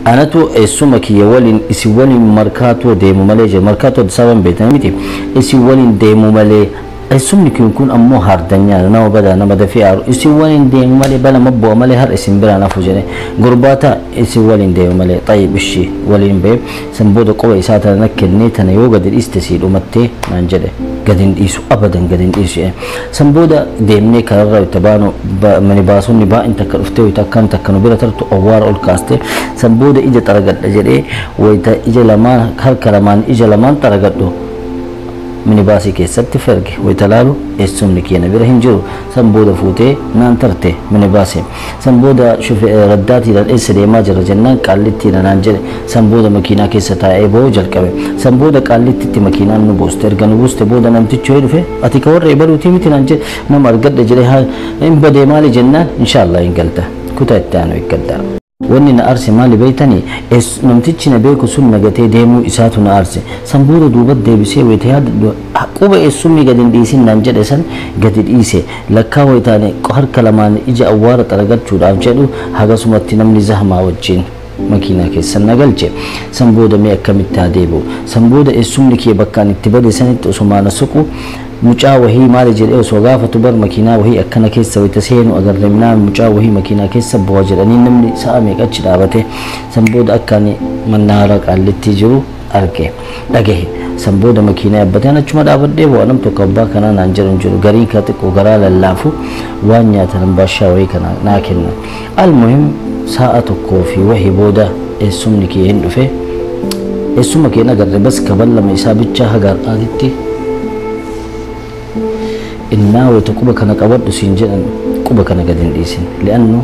Anatu eessuma kiyya waliin isin waliin Markaatoo deemu malee jedhe. Markaatoo Addis Ababaan beektanii miti? Isin waliin deemu malee. Eessumni kun ammoo hardanyaa, nama badaa, nama dafee aaru. Isin waliin deemu malee, bala mabbu'a malee har isin biraan hafu jedhe. Gurbaata isin waliin deemu malee. Xayyib, ishii waliin ba'e. San booda quba isaa tana na kennee, tana yoo gadi dhiiste sii dhumattee naan jedhe. Gadi hin dhiisu, abadan gadi hin dhiisu jedhe. San booda deemnee kararra itti baanu, minibaasonni baay'een takka dhuftee wayita akkaan takka nu bira tartu awwaara ol kaaste. San booda ija xaragadha jedhee wayita ija lamaan, harka lamaan ija lamaan xaragadhu, minibaasii keessatti ferge. Wayita laalu eessumni kiyya bira hin jiru. San booda fuutee naan tarte minibaasii. San booda raddaatiidhaan eessa deemaa jira jennaan, Qaallittiidha naan jedhe. San booda makiinaa keessa taa'ee boo'uu jalqabe. San booda Qaallittitti makiinaan nu buuste. Erga nu buuste booda namtichi wayii dhufe, ati ka warra ebaluutii miti naan jedhe. Nama argadhe jedhe, haa hin badee maali jennaan, inshaallah hin galta. Kutaa itti aanu eeggadha. Wanni na arse maali beeytanii? Namtichi na beeku sun na gatee deemuu isaatu na arse. San booda duuba deebisee wayita yaadadhu, quba eessumni gadi hin dhiisin naan jedhe san gadi dhiise. Lakkaa wayitaani harka lamaan ija awwaara xaragachuudhaaf jedhu, hagasumatti namni zahmaa wajjin makiinaa keessan na galche. San booda mee akkamitti haa deebi'u? San booda eessumni kiyya bakka ani itti bade sanitti osumaa na suqu, mucaa wahii maali jedhee osoo gaafatu, bar makiinaa wahii akkana keessa wayita seenu agarre minaa, mucaa wahii makiinaa keessa bu'a jedhanii, namni sa'a meeqa achi dhaabate. San booda akka ani mannaara Qaallittii jiru arge, dhagahe. San booda makiinaa yaabbatee achuma dhaabadhee bu'a. Nam tokko abbaa kanaa naan jedhu hin jiru. Gariin ka xiqqoo garaa lallaafu waan nyaatan ambaashaa wahii kana naa kenna. Almuhim, sa'a 1 fi wahii booda eessumni kiyya hin dhufe. Eessuma kee agarre, bas kaballama isaa bichaa haga har'aatitti. Innaa wayita quba kana qabadhu siin jedhan, quba kana gadi hin dhiisin, li'annu